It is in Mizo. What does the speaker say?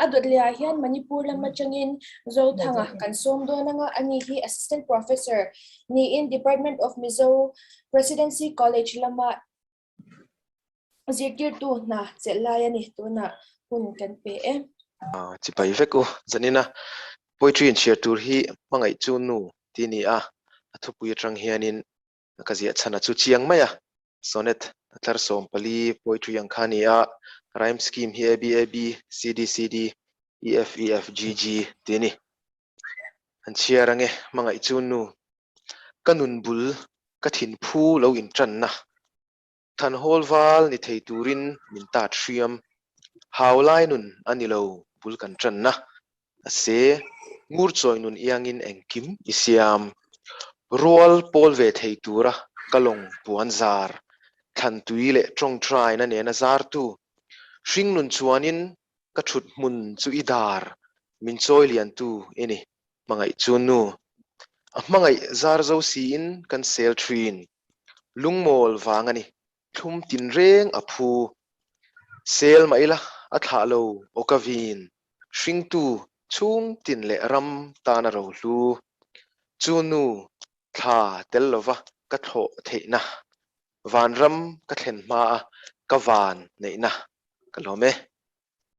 A dawt lehah hian Manipur lam atangin Zothanga kan sawm dawn anga ani hi Assistant Professor niin Department of Mizo Presidency College lama zirtirtu hna chelh lai a ni. Tunah hun kan pe e. Chipai vek u zanina poetry inchhiar tur hi hmangaih chu nu tih a ni a, a thupui atang hianin Ka ziah chhan a chu chiang mai a, sonnet a tlar 14 poetry ang kha a ni a, rhyme scheme hi A B A B, C D C D, E F E F G G tih a ni. An chhiar ange hmangaih chu nu, ka nun bul ka thin phu lo intanna Thanhawl val ni thei turin min tat hriam. Hau lai nun a ni lo bul kan tanna. A se, ngur chawi nun iangin engkim i siam. Rual pawl ve thei tura ka lawng puan zar, thlan tui leh tawngtaina nena zartu. Hring nun chuanin ka thut hmun chu i dar, min chawi liantu i ni. Hmangaih chu nu. A hmangaih zar zo siin kan sel thin. Lungmawl vang a ni. Thlum tin reng a phu. Sel mah ila a thlah lo aw ka vin. Hringtu chhung tin leh ram tan a rohlu. Chu nu thla tel lova ka thlawh theihna. Vanram ka thlen hma a ka van neihna ka lawm e.